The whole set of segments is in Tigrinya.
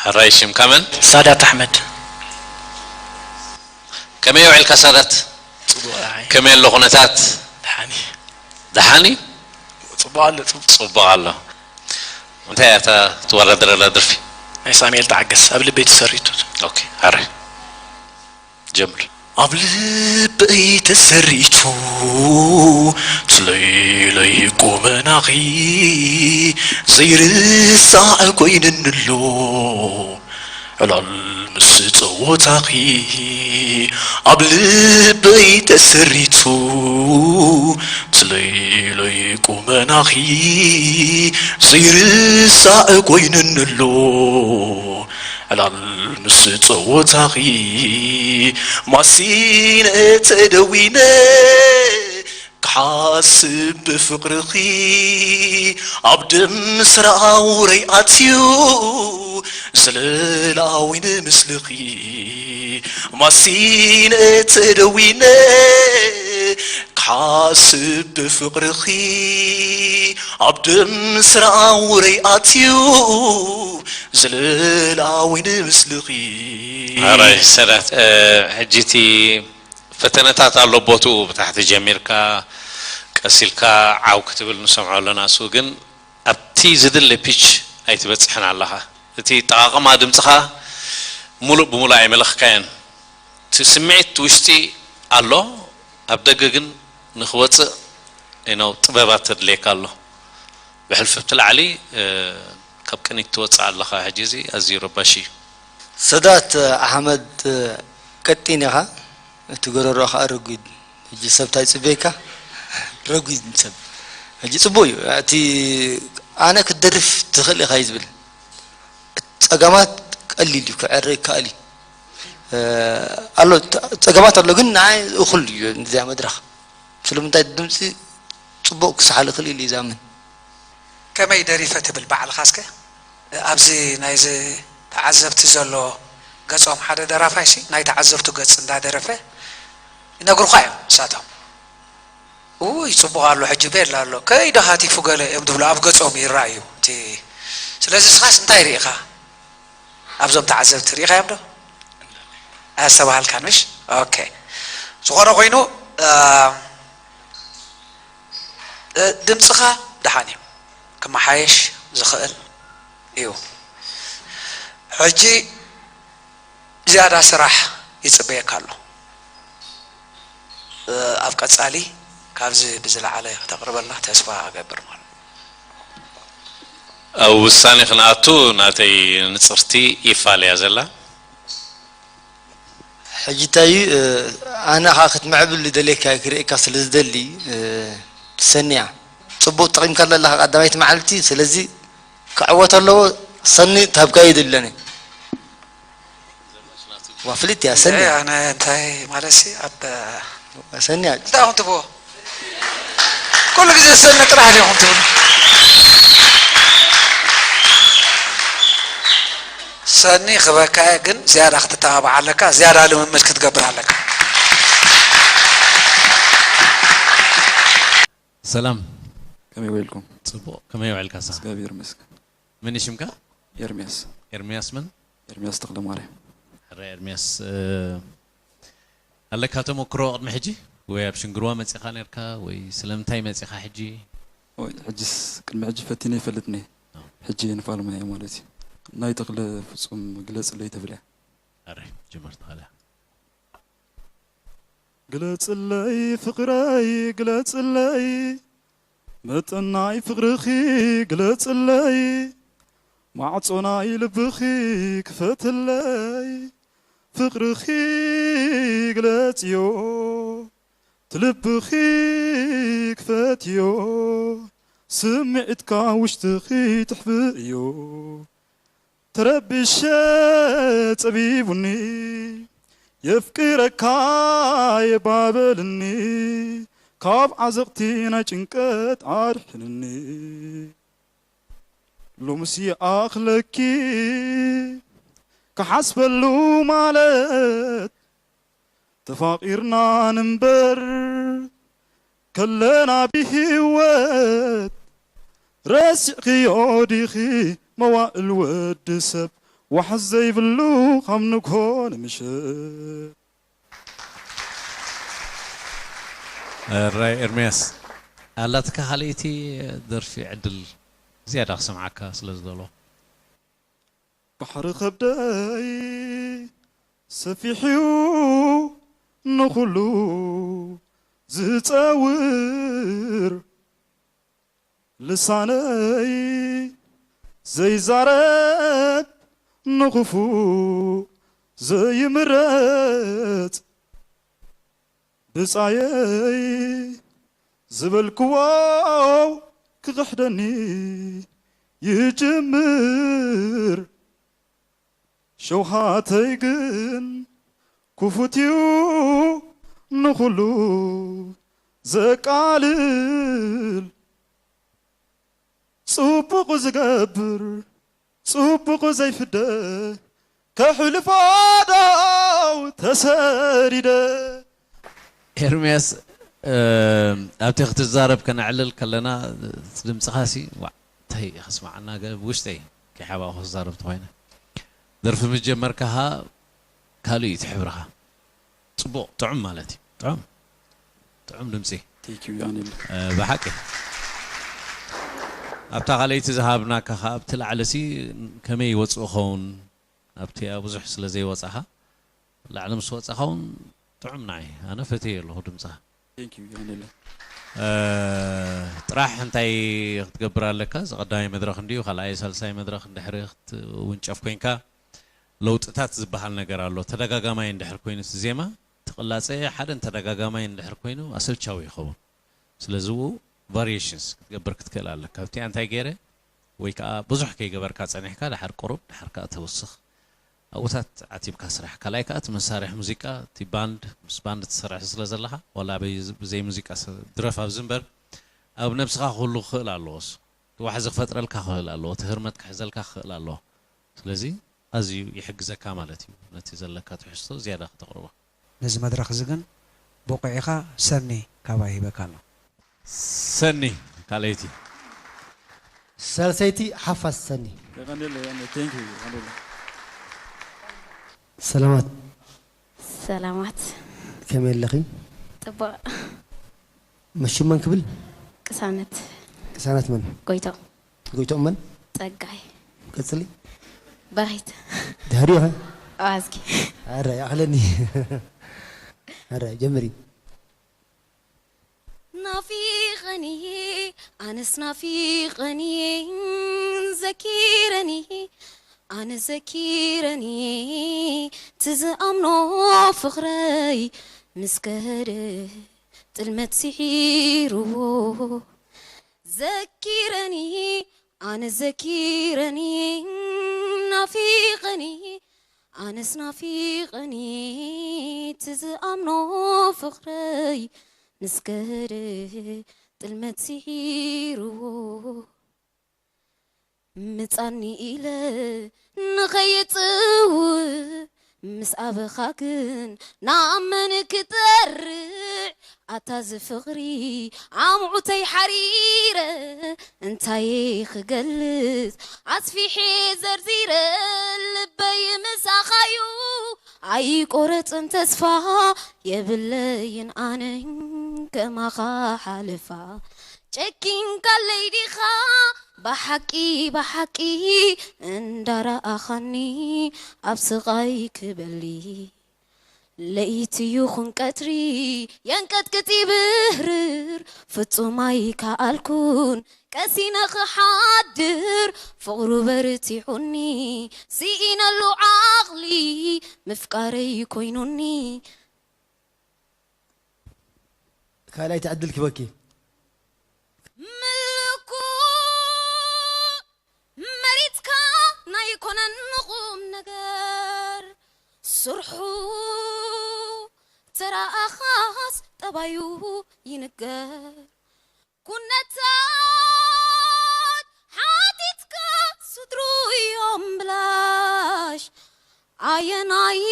ሕራይ፣ ሽምካ መን? ሳዳት ኣሕመድ። ከመይ ውዒልካ ሳዳት? ጽቡቕ። ኣይ፣ ከመይ ኣሎ ኩነታት? ደሓን እዩ። ደሓን እዩ? ጽቡቕ ኣሎ፣ ጽቡቕ። ጽቡቕ ኣሎ። እንታይ እያ እታ ትወዳደረላ ደርፊ? ናይ ሳሙኤል ተዓገስ ኣብ ልበይ ተሰሪቱ። ኦኬ፣ ሕራይ። ጀምር። ኣብ ልበይ ተሰሪቱ ትለይለይ ቁመናኺ ዘይርሳዕ ኮይንንሎ ዕላል ምስ ጸወታኺ ኣብ ልበይ ተሰሪቱ ትለይለይ ቁመናኺ ዘይርሳዕ ኮይንንሎ ዕላል ምስ ጸወታኺ ማሲነ ተደዊነ ክሓስብ ብፍቕርኺ ኣብ ደም ስራውረይ ኣትዩ ዘለላዊ ንምስልኺ ማሲነ ተደዊነ ክሓስብ ብፍቕርኺ ኣብ ደም ስራውረይ ኣትዩ ዘለላዊ ንምስልኺ ሕራይ ሰዳት፣ እ፣ ሕጂ እቲ ፈተነታት ኣሎ ቦትኡ ብታሕቲ ጀሚርካ ቀስ ኢልካ ዓው ክትብል ንሰምዖ ኣለና። እሱ ግን ኣብቲ ዝድለ ፒች ኣይትበጽሕን ኣለኻ። እቲ ጠቓቕማ ድምጽኻ ሙሉእ ብሙሉእ ኣይመለኽካዮን። እቲ ስምዒት ውሽጢ ኣሎ፣ ኣብ ደገ ግን ንኽወጽእ ነው ጥበባት ተድልየካ ኣሎ። ብሕልፊ ኣብቲ ላዕሊ፣ እ፣ ካብ ቅኒት ትወጽእ ኣለኻ። ሕጂ እዚ ኣዝዩ ረባሺ እዩ። ሰዳት ኣሕመድ ቀጢን ኢኻ፣ እቲ ጎረሮ ከዓ ረጒድ። ሕጂ ሰብ እንታይ ይፅበየካ? ረጒድ ሰብ። ሕጂ ፅቡቅ እዩ። እቲ ኣነ ክትደርፍ ትኽእል ኢኻ እዩ ዝብል። ፀገማት ቀሊል እዩ፣ ክዕረ ይከኣል እዩ። ኣሎ ፀገማት ኣሎ፣ ግን ንዓይ እኹል እዩ እዚኣ መድረኽ። ስለምንታይ ድምፂ ፅቡቅ ክሰሓል ይኽእል እዩ ዝኣምን። ከመይ ደሪፈ ትብል ባዕልኻ እስከ? ኣብዚ ናይዚ ተዓዘብቲ ዘሎ ገጾም ሓደ ደራፋይ ሲ ናይ ተዓዘብቱ ገጽ እንዳደረፈ ይነግሩኻ እዮም ንሳቶም። ውይ ጽቡቕ ኣሎ ሕጂ ቤላ ኣሎ ከይዶ ሃቲፉ ገለ እዮም ዝብሉ ኣብ ገጾም ይረኣዩ። እቲ ስለዚ ንስኻስ እንታይ ርኢኻ ኣብዞም ተዓዘብቲ ርኢኻዮም ዶ? ኣያስተባሃልካን ምሽ? ኦኬ ዝኾነ ኮይኑ ድምፅኻ ደሓን እዩ ክመሓየሽ ዝኽእል እዩ። ሕጂ ዝያዳ ስራሕ ይፅበየካ ኣሎ። ኣብ ቀፃሊ ካብዚ ብዝለዓለ ክተቕርበልና ተስፋ እገብር ማለት እዩ። ኣብ ውሳኔ ክንኣቱ ናተይ ንፅርቲ ኢፋል እያ ዘላ። ሕጂ እንታይ እዩ ኣነ ኸዓ ክትምዕብል ደልየካ ክርእየካ ስለ ዝደሊ ሰኒያ ፅቡቅ ጠቂምካ ኣለኻ ቀዳማይቲ መዓልቲ ስለዚ ክዕወት ኣለዎ ሰኒ ታብካ እዩ ድለኒ ዋ ፍልጥ እያ ሰኒ ኣነ እንታይ ማለት ሲ ኣብ ሰኒ እንታይ ኹም ትብዎ ኩሉ ግዜ ሰኒ ጥራሕ ዲኹም ትብሉ ሰኒ ክበካ እየ ግን ዝያዳ ክትተባባዕ ኣለካ ዝያዳ ልምምድ ክትገብር ኣለካ ሰላም ከመይ ውዒልኩም ፅቡቕ ከመይ ውዕልካ ሳ እግዚኣብሔር ይመስገን መን ሽምካ ኤርሚያስ ኤርሚያስ መን ኤርሚያስ ተክለማርያም ሕረ ኤርሚያስ ኣለካ ተመክሮ ቅድሚ ሕጂ ወይ ኣብ ሽንግርዋ መፂኻ ነርካ ወይ ስለምንታይ መፂኻ ሕጂ ወይ ሕጅስ ቅድሚ ሕጂ ፈቲነ ይፈልጥኒ ሕጂ ንፋልማ እየ ማለት እዩ ናይ ተክለ ፍፁም ግለፅለይ ትብል እያ ኣረ ጅምር ትኽእል እያ ግለፅለይ ፍቕረይ ግለፅለይ መጠን ናይ ፍቕርኺ ግለፅለይ ማዕፆ ናይ ልብኺ ክፈትለይ ፍቕርኺ ግለፅዮ ትልብኺ ክፈትዮ ስምዒትካ ውሽጥኺ ትሕብእዮ ተረቢሸ ጸቢቡኒ የፍቅረካ የባበልኒ ካብ ዓዘቕቲ ናይ ጭንቀት ኣድሕንኒ ሎምስ ይኣኽለኪ ክሓስበሉ ማለት ተፋቒርና ንንበር ከለና ብህይወት ረሲዕክዮ ዲኺ መዋእል ወዲ ሰብ ዋሕስ ዘይብሉ ካብ ንግሆ ንምሸት። ራይ ኤርምያስ፣ ኣላትካ ካልኣይቲ ደርፊ ዕድል ዝያዳ ክሰምዓካ ስለ ዝደሎ። ባሕሪ ከብደይ ሰፊሕዩ ንኹሉ ዝጸውር፣ ልሳነይ ዘይዛረብ ንኽፉእ ዘይምረጽ፣ ብጻየይ ዝበልክዎ ክኽሕደኒ ይጅምር። ሸውሃተይ ግን ክፉት'ዩ ንኹሉ ዘቃልል፣ ጽቡቕ ዝገብር ጽቡቕ ዘይፍደ፣ ከሕልፎ ዶ ተሰዲደ። ኤርምያስ፣ ኣብቲ ክትዛረብ ከነዕልል ከለና ድምፅኻሲ እንታይ ከስማዓና፣ ብውሽጠይ ከይሓባእኹ ክዛረብ ተኾይነ፣ ደርፊ ምስ ጀመርካኻ ካልእ እዩ እቲ ሕብርኻ። ፅቡቕ ጥዑም ማለት እዩ። ጥዑም ጥዑም ድምፂ። ብሓቂ ኣብታ ካልኣይቲ ዝሃብናካ ከዓ ኣብቲ ላዕሊ ሲ ከመይ ይወፅኡ ኸውን ኣብቲ ብዙሕ ስለ ዘይወፃኻ ላዕሊ ምስ ወፃኻ እውን ጥዑም ንዓይ ኣነ ፈትየ ኣለኹ ድምፅኻ። ጥራሕ እንታይ ክትገብር ኣለካ? እዚ ቀዳማይ መድረኽ እንድዩ፣ ካልኣይ ሳልሳይ መድረኽ እንድሕሪ ክትውንጨፍ ኮይንካ ለውጥታት ዝበሃል ነገር ኣሎ። ተደጋጋማይ እንድሕር ኮይኑ እቲ ዜማ እቲ ቅላፀ ሓደን ተደጋጋማይ እንድሕር ኮይኑ ኣሰልቻዊ ይኸውን። ስለዚ ኡ variations ክትገብር ክትክእል ኣለካ። ኣብቲኣ እንታይ ገይረ ወይ ከዓ ብዙሕ ከይገበርካ ፀኒሕካ ድሓር ቁሩብ ድሓር ከዓ ተወስኽ ኣብኡታት ዓቲብካ ስራሕ። ካልኣይ ከዓ እቲ መሳርሒ ሙዚቃ እቲ ባንድ ምስ ባንድ ትሰርሕ ስለ ዘለኻ ዋላ ብዘይ ሙዚቃ ድረፍ ኣብዚ እምበር ኣብ ነብስኻ ክህሉ ክኽእል ኣለዎ። እሱ እቲ ዋሕዚ ክፈጥረልካ ክኽእል ኣለዎ። እቲ ህርመት ክሕዘልካ ክኽእል ኣለዎ። ስለዚ ኣዝዩ ይሕግዘካ ማለት እዩ ነቲ ዘለካ ትሕዝቶ ዝያዳ ከተቕርቦ። ነዚ መድረኽ እዚ ግን ብቑዕ ኢኻ ሰኒ ካባይ ሂበካ ኣሎ። ሰኒ ካልኣይቲ። ሳልሰይቲ ሓፋስ ሰኒ። ሰላማት ሰላማት ከመይ ኣለኺ? ጽቡቕ መሽመን ክብል ቅሳነት ቅሳነት መን? ጎይቶም ጎይቶም መን? ጸጋይ ቀጽሊ በሪት ድሕሪ ኢኸ ኣዝጊ ኣረ ይኣኽለኒ ኣረ ጀምሪ ናፊቐኒ ኣነስ ናፊቐኒ ዘኪረኒ ኣነ ዘኪረኒ ትዝኣምኖ ፍቕረይ ምስ ከደ ጥልመት ስዒርዎ ዘኪረኒ ኣነ ዘኪረኒ ናፊቐኒ ኣነስ ናፊቐኒ ትዝኣምኖ ፍቕረይ ምስ ከደ ጥልመት ስዒርዎ ምጻኒ ኢለ ንኸየጽውዕ ምስ ኣበኻ ግን ናብ መን ክጠርዕ ኣታ ዝፍቕሪ ኣምዑተይ ሓሪረ እንታይ ክገልጽ ኣስፊሐ ዘርዚረ ልበይ ምሳኻዩ ኣይቆረጽን ተስፋ የብለይን ኣነ ከማኻ ሓለፋ ጨኪንካለይ ዲኻ ብሓቂ ብሓቂ እንዳረኣኻኒ ኣብ ስቓይ ክበሊ ለይቲ ይኹን ቀትሪ የንቀጥቅጥ ይብህርር ፍጹም ኣይከኣልኩን ቀሲነ ክሓድር ፍቕሩ በርቲዑኒ ስኢነሉ ዓቕሊ ምፍቃረይ ኮይኑኒ ካልኣይቲ ዕድል ክበኪ ምልኩ መሪጽካ ናይ ኮነን ንቑም ነገር ስርሑ ተራኣኻስ ጠባዩ ይንገር ኩነታት ሓቲትካ ስድሩ እዮም ብላሽ ኣየናይ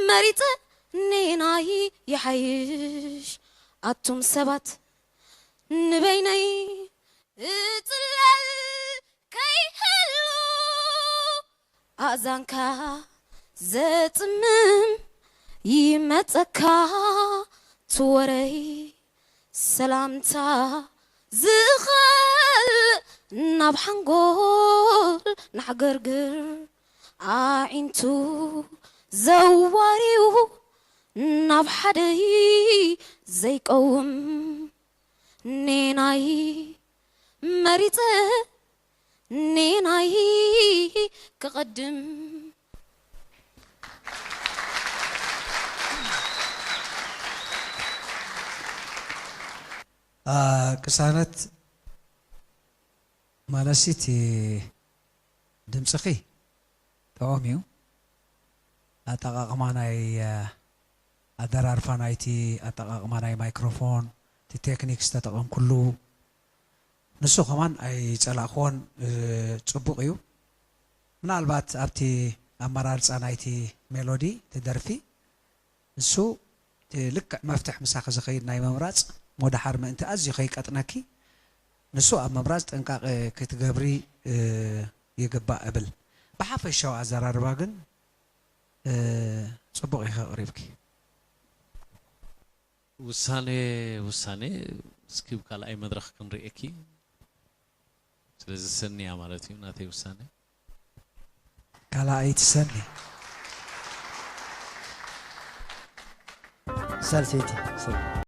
መሪጸ ነየናይ ይሓይሽ ኣቱም ሰባት ንበይነይ እጽለል ከይህሉ ኣእዛንካ ዘጽምም ይመጸካ ትወረይ ሰላምታ ዝኸል ናብ ሓንጎል ናዕገርግር ኣዒንቱ ዘዋሪው ናብ ሓደይ ዘይቀውም ኔናይ መሪጸ ኔናይ ክቐድም ቅሳነት ማለሲ እቲ ድምፅኺ ጥዑም እዩ። ኣጠቓቕማ ናይ ኣደራርፋ ናይቲ ኣጠቓቕማ ናይ ማይክሮፎን እቲ ቴክኒክ ዝተጠቐምኩሉ ንሱ ከማን ኣይፀላእክዎን ፅቡቕ እዩ። ምናልባት ኣብቲ ኣመራርፃ ናይቲ ሜሎዲ እቲ ደርፊ ንሱ እቲ ልክዕ መፍትሕ ምሳኺ ዝኸይድ ናይ ምምራፅ ሞደሓር ምእንቲ ኣዝዩ ከይቀጥነኪ ንሱ ኣብ ምምራፅ ጥንቃቐ ክትገብሪ ይግባእ እብል። ብሓፈሻዊ ኣዘራርባ ግን ፅቡቕ ኢኺ ኣቕሪብኪ። ውሳኔ ውሳኔ እስኪ ካልኣይ መድረኽ ክንርእየኪ። ስለዚ ሰኒ እያ ማለት እዩ ናተይ ውሳኔ። ካልኣይቲ ሰኒ ሳልሰይቲ